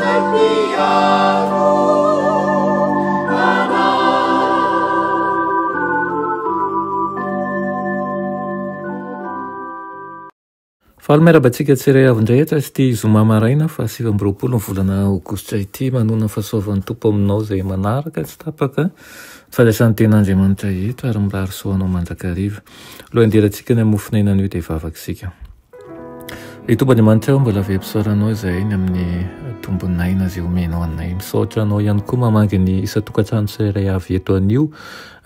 izay mpiaro anay. Faly miarahaba antsika tsirairay avy indray eto ity zoma maraina faha 29 ny volana aogositra ity. Manonona ny fahasoavan'ny Tompo aminao izay manaraka tsy tapaka ny fandraisan'ny tenin'Andriamanitra eto ary mirary soa anao mandrakariva. Aloha handirantsika ny mofon'aina anio dia hivavaka isika. Ry Tompo Andriamanitra o, mbola velom-pisaorana Anao izahay ny amin'ny tombon'aina izay omenao anay. Misaotra Anao ihany koa mamangy ny isan-tokantrano tsirairay avy eto anio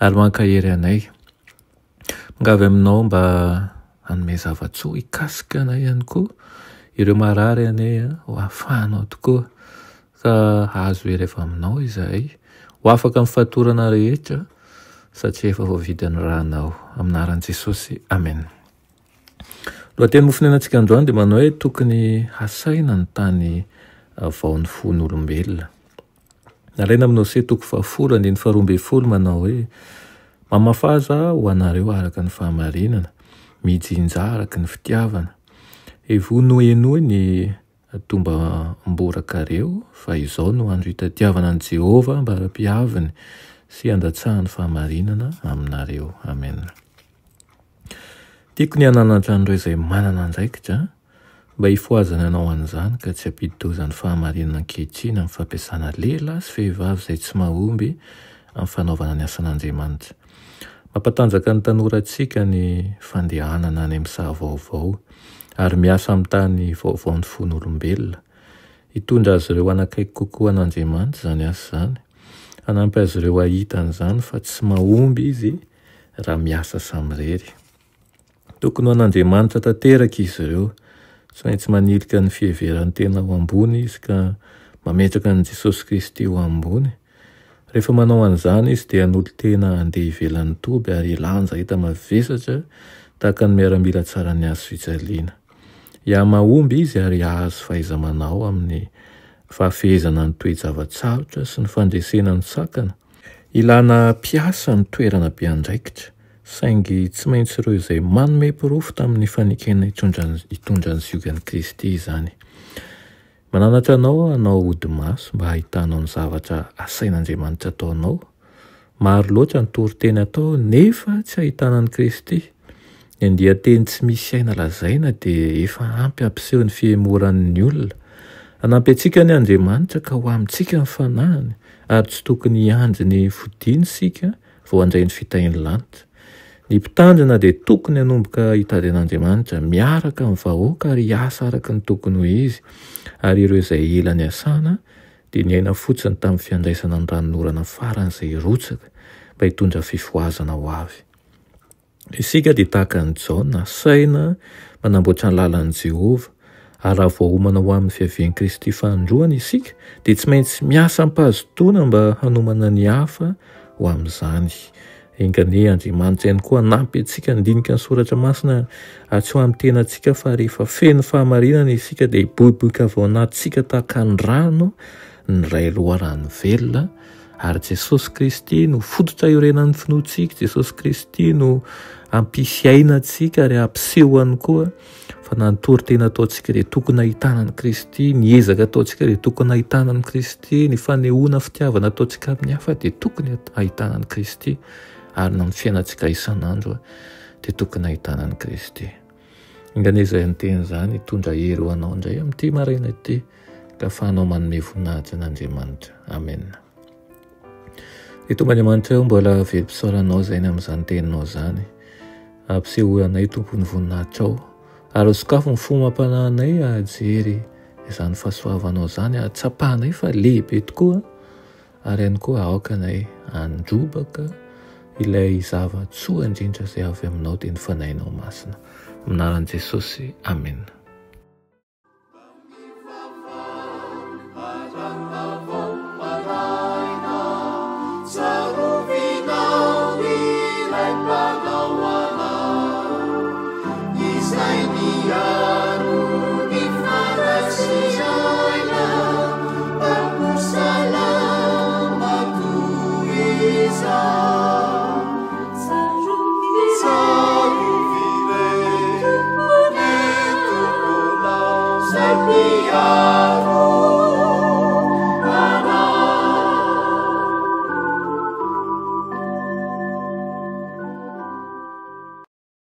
ary mankahery anay. Miangavy aminao mba hanome zava-tsoa hikasika anay ihany koa ireo marary anie ho afahanao tokoa ka hahazo hery avy aminao izahay ho afaka amin'ny fatorana rehetra satria efa voavidin'ny rànao. Amin'ny anaran'i Jesosy, Amen. Lohateny mofonenantsika androany dia manao hoe tokony hasaina ny tany vao ny fon'olombelona. Nalaina amin'ny Hosea toko fahafolo andininy faharoa ambin'ny folo manao hoe, Mamafaza ho anareo araka ny fahamarinana, mijinjà araka ny fitiavana. Hevonohenoy ny tombam-borakareo, fa izao no andro hitadiavana an'i Jehovah ambara-pihaviny sy handatsahany fahamarinana aminareo. Amena. Tiako ny hananatra an'ireo izay manana andraikitra Mba hifohazana anao an'izany ka tsy hampidi-doza ny fahamarinana ankehitriny amin'ny fampiasana lehilahy sy vehivavy izay tsy mahomby amin'ny fanaovana ny asan'Andriamanitra. Mampatanjaka ny tanorantsika ny fandehanana any amin'ny saha vaovao ary miasa amin'ny tany vaovao ny fon'olombelona. Hitondra azy ireo hanakaiky kokoa an'Andriamanitra izany asa izany. Hanampy azy ireo hahita an'izany fa tsy mahomby izy raha miasa samirery. Tokony ho an'Andriamanitra tanteraka izy ireo. Tsy maintsy manilika ny fiheverany tena ho ambony izy ka mametraka an'i Jesosy Kristy ho ambony. Rehefa manao an'izany izy dia hanolo-tena handeha ivelan'ny toby ary hilanja enta-mavesatra tahaka ny miaramila tsaran'ny hazo fijaliana. Hihamahomby izy ary hahazo fahaiza-manao amin'ny fahafehezana ny toe-java-tsarotra sy ny fandresena ny sakana. Ilana mpiasa ny toerana be andraikitra, saingy tsy maintsy ireo izay manome porofo tamin'ny fanekena hitondra hitondra ny ziogan'i Kristy izany. Mananatra anao aho hanao odi-maso mba hahitanao ny zavatra asain'Andriamanitra ataonao. Maro loatra ny toriteny atao nefa tsy ahitana an'i Kristy. Ny andian-teny tsy misy aina lazaina dia efa ampy hampiseho ny fihemoran'ny olona. Hanampy antsika anie Andriamanitra ka ho amintsika ny Fanahiny, ary tsy tokony hiandry ny fodiany isika vao handray ny fitahian'ny lanitra. Ny mpitandrina dia tokony hanomboka hitady an'Andriamanitra miaraka amin'ny vahoaka ary hiasa araka ny tokony ho izy, ary ireo izay ela niasana dia niaina fotsiny tamin'ny fiandraisana ny ranonorana farany izay hirotsaka mba hitondra fifohazana ho avy. Isika dia tahaka an'i Jaona, asaina manamboatra ny lalan'i Jehovah. Ary raha voaomana ho amin'ny fiavian'i Kristy fanindroany isika, dia tsy maintsy miasa am-pahazotoana mba hanomana ny hafa ho amin'izany. Enga anie Andriamanitra ihany koa hanampy antsika handinika ny Soratra Masina, ary tsy ho amin'ny tenantsika, fa rehefa feno fahamarinana isika, dia hiboiboika avy ao anatintsika tahaka ny rano ny Ray loharano velona. Ary Jesosy Kristy no fototra iorenan'ny finoantsika, Jesosy Kristy no hampisy aina antsika ary hampiseho ihany koa fa na ny toriteny ataontsika dia tokony hahitana an'i Kristy, ny ezaka ataontsika dia tokony hahitana an'i Kristy, ny fanehoana fitiavana ataontsika amin'ny hafa dia tokony hahitana an'i Kristy, ary na ny fiainantsika isan'andro dia tokony hahitana an'i Kristy. Enga anie izay niteny izany hitondra hery ho anao indray amin'ity maraina ity ka afahanao manome voninahitra an'Andriamanitra. Amena. Ry Tompo Andriamanitra eo mbola velom-pisaoranao izay ny amin'izany teninao izany. Ampisehoy anay Tompo ny voninahitrao ary sokafy ny fo mampanahinay hahajery izany fahasoavanao izany hahatsapanay fa lehibe tokoa Ary ihany koa aoka anay handrobaka ilay zava-tsoa indrindra izay avy aminao dia ny Fanahinao Masina. Amin'ny anaran'i Jesosy, amena.